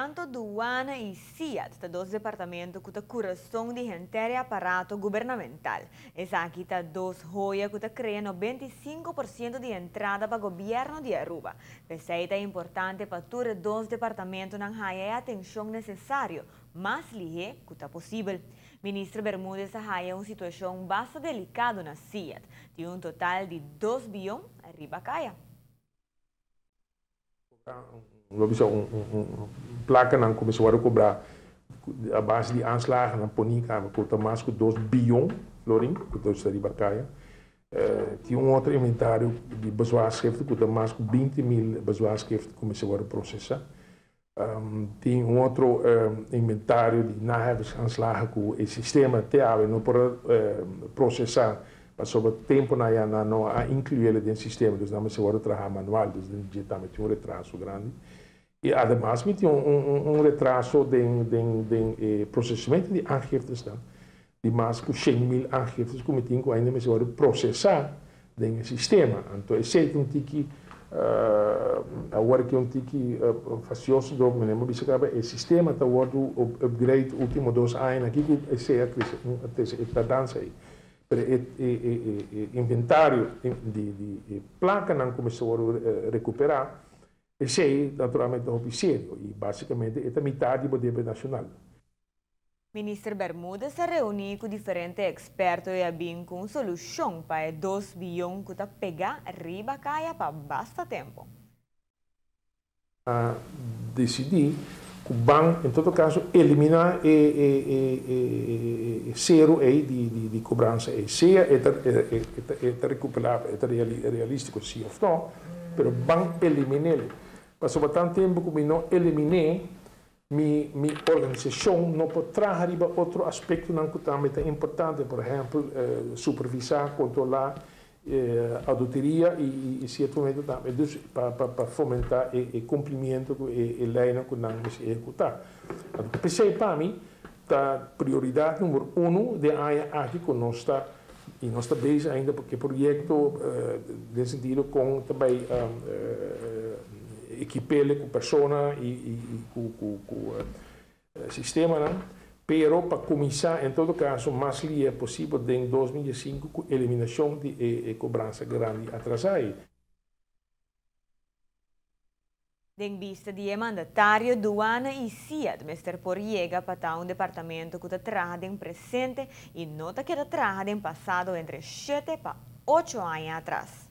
Tanto Duana y SIAD ta dos departamento cu ta curason di henter e aparato gubernamental. Esaki ta dos joya cu ta crea 95% di entrada pa gobierno di Aruba. P'esey ta importante pa tur dos departamentonan haya e atencion necesario, mas lihe cu ta posibel. Minister Bermudez a haya un situacion basta delicado na SIAD, di un total di 2 biyon riba caya. Lo bisa un placanan cu mester wordo cobra a base di aanslagennan poni caba cu ta mas cu 2 biyon florin cu ta sta riba caya. Tin un otro inventario di bezwaarschriften cu ta mas cu 20 mil bezwaarschriften cu mester wordo procesa. Tin un otro inventario di naheffingsaanslagen cu e sistema te awe no por procesa pasobra temponan ya nan no a incluye den sistema, dus nan mester wordo traha manual, dus den dje tambe tin un retraso grandi. Y ademas mi tin un retraso den e procesamento di aangiftesnan, di mas cu 100.000 aangiftes cu mi tin cu ainda mester wordo procesa den e sistema. Anto esey ta un tiki, awor aki un tiki fastioso door mi no bisa caba e sistema ta wordo upgrade ultimo 2 aña aki cu esey a crece, a trece e tardanza ey. Pero e inventario di placanan cu mester wordo recupera, esey naturalmente ta hopi serio y basicamente e ta mitad di bo debe nacional. Minister Bermudez a reuni cu diferente experto y a bin cu un solucion pa e 2 biyon cu ta pega riba caya pa basta tempo. A decidi cu ban, en todo caso, elimina e cero ey di cobranza ey. Sea e ta recuperabel, e ta realistico, si of no, pero ban eliminele. Pasobra tanto tempo cu mi no elimine, mi organisacion no por traha riba otro aspectonan cu tambe ta importante, por ehempel, supervisa, controla, auditoria y cierto momento tambe, dus pa fomenta e cumplimiento cu e leynan cu nan mester ehecuta. Anto, p'esey pa mi ta prioridad number 1 di aña aki cu nos ta, y nos ta bezig ainda porque proyecto, den sentido con tambe, equipele cu persona y cu sistemanan, pero pa cuminsa en todo caso mas lihe posibel den 2005 cu eliminacion di e cobranza grandi atrasa. Den vista di e mandatario Duana y SIAD mester por yega pa ta un departamento cu ta traha den presente y no ta keda traha den pasado entre 7 pa 8 aña atras.